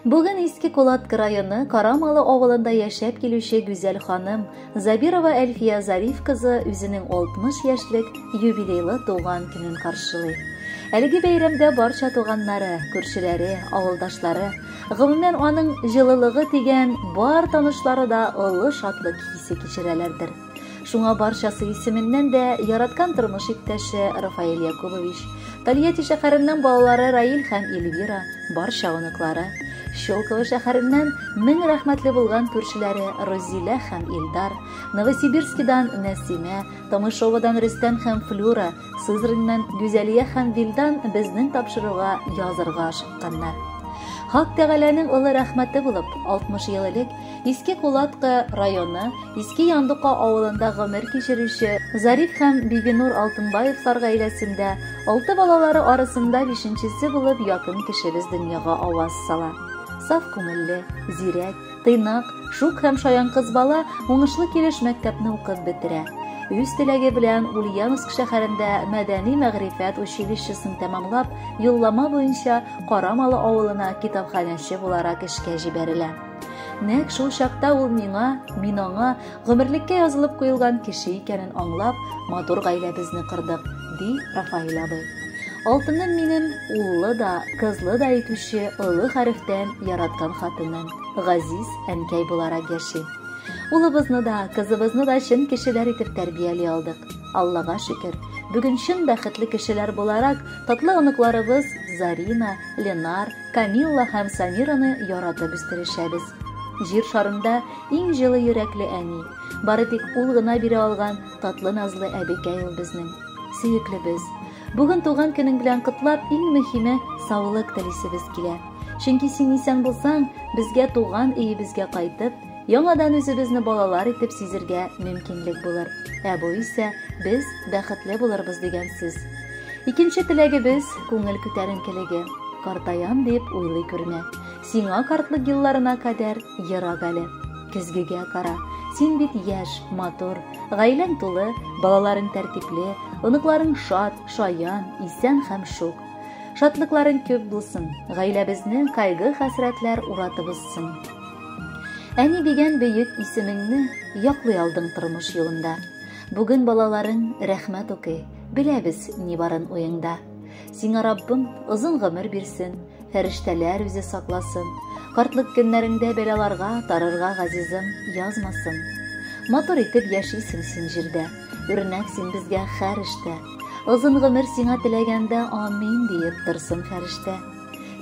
Бүген Иске Кулатка районы Карамалы авылында яшәп килүче гүзәл ханым Забирова Әлфия Зариф кызы үзенең 60 яшьлек юбилейлы туган көнен каршылый. Әлеге бәйрәмдә барча туганнары, күршеләре, авылдашлары, гомумән аның җылылыгы тигән бар танышлары да олы шатлык хисе кичерәләрдер. Шуңа барчасы исеменнән дә яраткан тормыш иптәше Рафаэль Якубович, Тольятти шәһәреннән балалары Раил һәм Эльвира, барча оныклары, Щелково шәһәреннән мең рәхмәтле булган күршеләре Рузилә һәм Илдар, Новосибирскидан Нәсимә, Тамышовадан Рөстәм һәм Флюра, Сызраньнан Гүзәлия һәм Вилдан безнең тапшыруга язырга ашыкканнар. Хак Тәгаләнең олы рәхмәте булып, 60 ел элек Иске Кулаткы районы Иске Яндука авылында гомер кичерүче Зариф һәм Бибинур Алтынбаевлар гаиләсендә алты балалары арасында бишенчесе булып якын кешебез дөньяга аваз сала. Саф күңелле, зирәк, тыйнак, шук һәм шаян кыз бала уңышлы килеш мәктәпне укып бетерә. Үз теләге белән Ульяновск шәһәрендә мәдәни мәгърифәт училищесын тәмамлап, юллама буенча Карамалы авылына китапханәче буларак эшкә җибәрелә. Нәкъ шул чакта ул миңа, мин аңа гомерлеккә язылып куелган кеше икәнен аңлап, матур гаиләбезне кордык, ди Рафаэль абый. Алтыным минем уллы да, кызлы да итүче олы хәрефтән яраткан хатыным, газиз әнкәй буларак яши. Улыбызны да, кызыбызны да чын кешеләр итеп тәрбияли алдык. Аллага шөкер, бүген чын бәхетле кешеләр буларак, татлы оныкларыбыз Зарина, Ленар, Камилла һәм Самираны яратып үстерешәбез. Җир шарында иң җылы йөрәкле әни, бары тик ул гына бирә алган татлы назлы әбекәй ул безнең. Сөеклебез, бүген туган көнең белән котлап, иң мөһиме саулык телисебез килә. Чөнки син исән булсаң, безгә туган өебезгә кайтып, яңадан үзебезне балалар итеп сизергә мөмкинлек булыр. Ә бу исә без бәхетле булырбыз дигән сүз. Икенче теләгебез күңел күтәренкелеге. Картаям дип уйлый күрмә. Сиңа картлык елларына кадәр ерак әле. Көзгегә кара. Син бит яшь, матур, гаиләң тулы, балаларың тәртипле, оныкларың шат, шаян, исән һәм шук. Шатлыкларың күп булсын, гаиләбезне кайгы-хәсрәтләр уратып узсын. Әни дигән бөек исемеңне яклый алдың тормыш юлында. Бүген балаларың рәхмәт укый, беләбез ни барын уеңда. Сиңа Раббым озын гомер бирсен, фәрештәләр үзе сакласын. Картлык көннәреңдә бәлаларга тарырга газизым язмасын. Матур итеп яшисең син җирдә, үрнәк син безгә һәр эштә. Озын гомер сиңа теләгәндә амин диеп торсын фәрештә.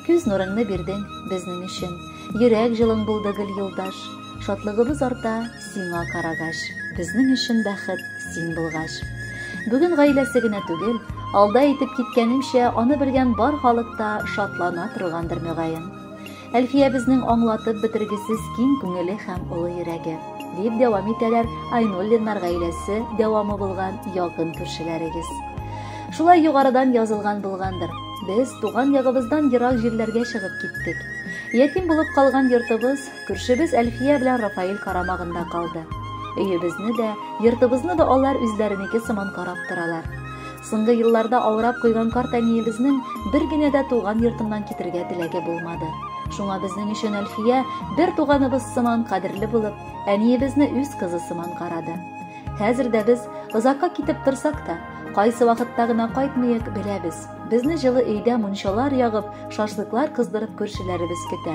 Күз нурыңны бирдең безнең өчен, йөрәк җылың булды гел юлдаш. Шатлыгыбыз арта сиңа карагач, безнең өчен бәхет син булгач. Бүген гаиләсе генә түгел, алда әйтеп киткәнемчә, аны белгән бар халык та шатлана торгандыр мөгаен. Әлфиябезнең аңлатып бетергесез киң күңеле һәм олы йөрәге, дип дәвам итәләр Айнуллиннар гаиләсе дәвамы булган якын күршеләрегез. Шулай югарыдан язылган булгандыр. Без туган ягыбыздан ерак җирләргә чыгып киттек. Ятим булып калган йортыбыз Күршебез Әлфия белән Рафаэль карамагында калды. Өебезне дә, йортыбызны да алар үзләренеке сыман карап торалар. Соңгы елларда авырап куйган карт әниебезнең бер генә дә туган йортыннан китергә теләге булмады. Шуңа безнең өчен Әлфия бер туганыбыз сыман кадерле булып, әниебезне үз кызы сыман карады. Хәзер дә без озакка китеп торсак та, кайсы вакытта гына кайтмыйк, беләбез. Безне җылы өйдә мунчалар ягып, шашлыклар кыздырып күршеләребез көтә.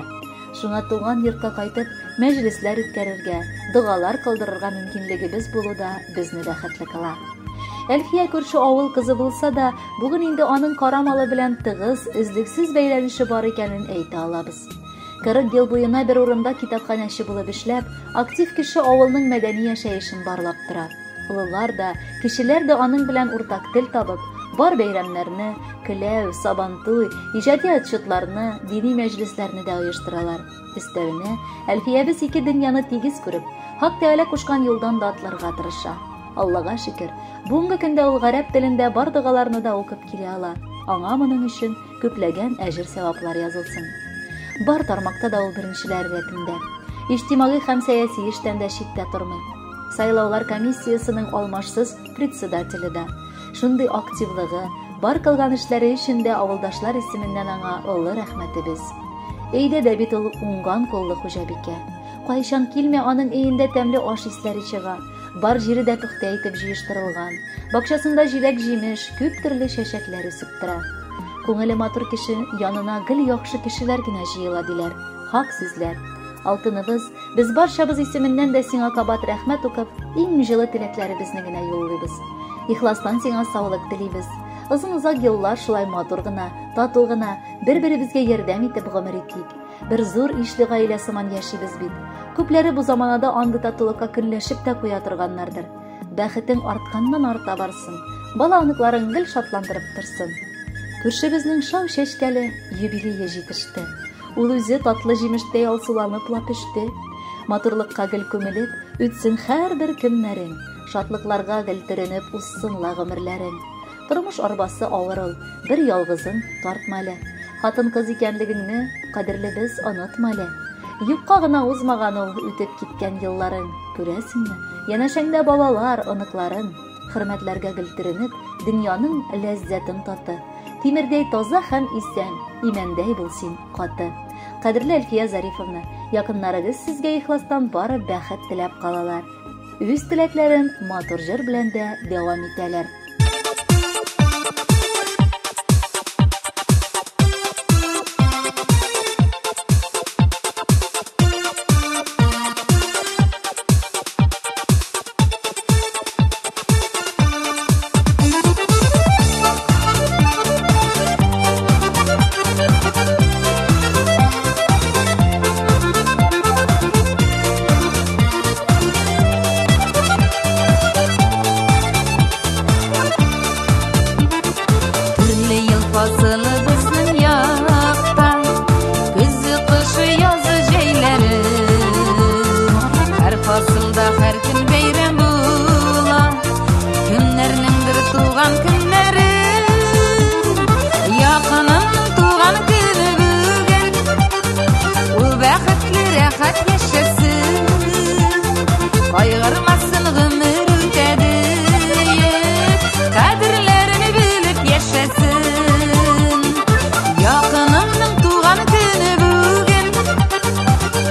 Шуңа туган йортка кайтып, мәҗлесләр үткәрергә, догалар кылдырырга мөмкинлегебез булу да безне бәхетле кыла. Әлфия күрше авыл кызы булса да, бүген инде аның Карамалы белән тыгыз, өзлексез бәйләнеше бар икәнен әйтә алабыз. 40 ел буена бер урында китапханәче булып эшләп, актив кеше авылның мәдәни яшәешен барлап тора. Олылар да, кечеләр дә аның белән уртак тел табып, бар бәйрәмнәрне, келәү, сабантуй, иҗади отчетларны, дини мәҗлесләрне дә оештыралар. Өстәвенә, Әлфиябез ике дөньяны тигез күреп, Хак Тәгалә кушкан юлдан да атларга тырыша. Аллага шөкер, бүгенге көндә ул гарәп телендә бар догаларны да укып килә ала. Аңа моның өчен күпләгән әҗер-сәваплар язылсын. Бар тармакта да ул беренчеләр рәтендә. Иҗтимагый һәм сәяси эштән дә читтә тормый. Сайлаулар комиссиясенең алмашсыз председателе дә. Шундый активлыгы, бар кылган эшләре өчен дә авылдашлар исеменнән аңа олы рәхмәтебез. Өйдә дә бит ул уңган куллы хуҗабикә. Кайчан килмә, аның өендә тәмле аш исләре чыга. Бар җире дә пөхтә итеп җыештырылган. Бакчасында җиләк-җимеш, күп төрле чәчәкләр үсеп тора. Күңеле матур кеше янына гел яхшы кешеләр генә җыела, диләр. Хак сүзләр. Алтыныбыз, без барчабыз исеменнән дә сиңа кабат рәхмәт укып, иң җылы теләкләребезне генә юллыйбыз. Ихластан сиңа саулык телибез. Озын-озак еллар шулай матур гына, тату гына, бер-беребезгә ярдәм итеп гомер итик. Бер зур ишле гаилә сыман яшибез бит. Күпләре бу заманада андый татулыкка көнләшеп тә куя торганнардыр. Бәхетең артканнан арта барсын. Бала оныкларың гел шатландырып торсын. Күршебезнең шау чәчкәле юбилее җитеште. Ул үзе татлы җимештәй алсуланып ла пеште. Матурлыкка гел күмелеп, үтсен һәрбер көннәрең. Шатлыкларга гел төренеп узсын ла гомерләрең. Тормыш арбасы авыр ул, бер ялгызың тартма әле. Хатын-кыз икәнлегеңне, кадерлебез, онытма әле. Юкка гына узмаган ул үтеп киткән елларың, күрәсеңме, янәшәңдә балалар, оныкларың. Хөрмәтләргә гел төренеп, дөньяның ләззәтен таты. Тимердәй таза һәм исән, имәндәй бул син, каты. Кадерле Әлфия Зарифовна, якыннарыгыз сезгә ихластан бары бәхет теләп калалар. Үз теләкләрен матур җыр белән дә дәвам итәләр. Төрле ел фасылы безнең якта, Көзе, кышы, язы, җәйләре. Һәр фасылда һәр көн бәйрәм була, Кемнәрнеңдер туган көннәре. Якынымның туган көне бүген, Ул бәхетле, рәхәт яшәсен. Кайгырмасын гомер үтә диеп, Кадерләрен белеп яшәсен. Якынымның туган көне бүген,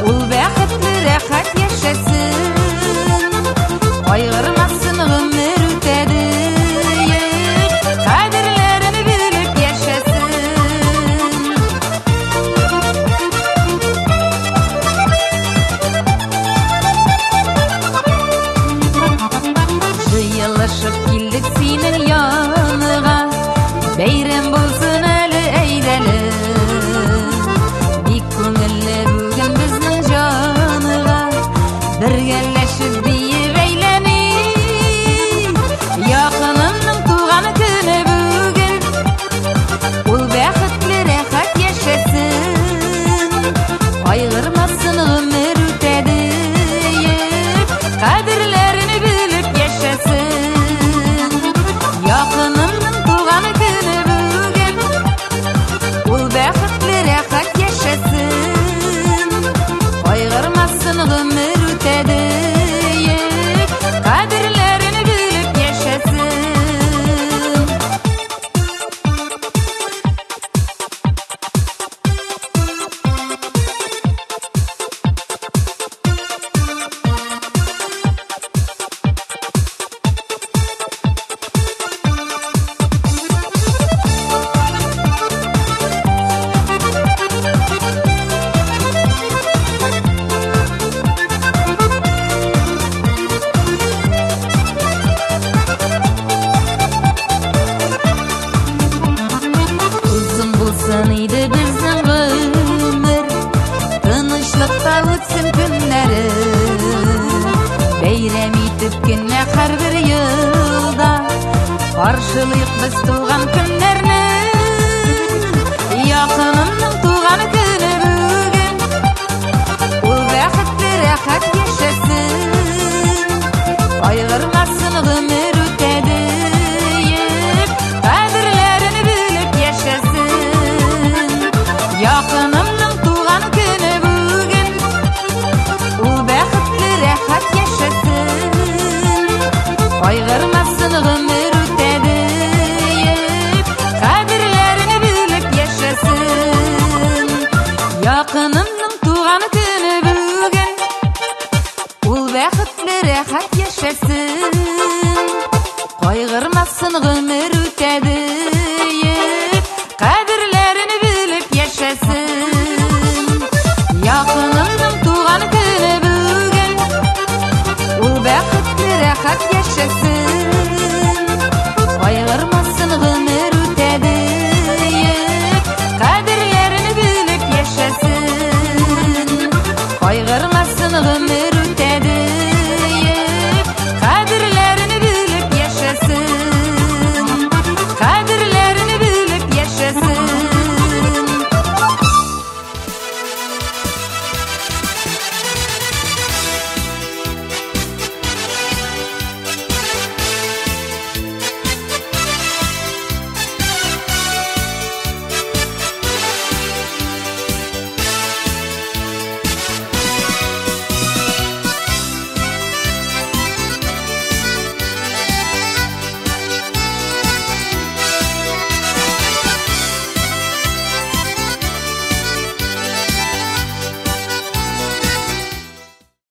Ул бәхетле, рәхәт яшәсен. Кайгырмасын гомер үтә диеп, Кадерләрен белеп яшәсен. Җыелышып килдек синең яныңа, Бәйрәм булсын әле, әйдәле. Бик күңелле бүген безнең җанга, Бергәләшеп биеп әйләник. Якынымның туган көне бүген, Ул бәхетле, рәхәт яшәсен. Кайгырмасын гомер үтә диеп, Кадерләрен белеп яшәсен. Якынымның туган көне бүген, Ул бәхетле, рәхәт яшәсен. Кайгырмасын гомер үтә диеп, Кадерләрен белеп яшәсен. Озын булсын иде безнең гомер, Тынычлыкта үтсен көннәре. Бәйрәм итеп кенә һәрбер елда, Каршылыйк без туган көннәрен.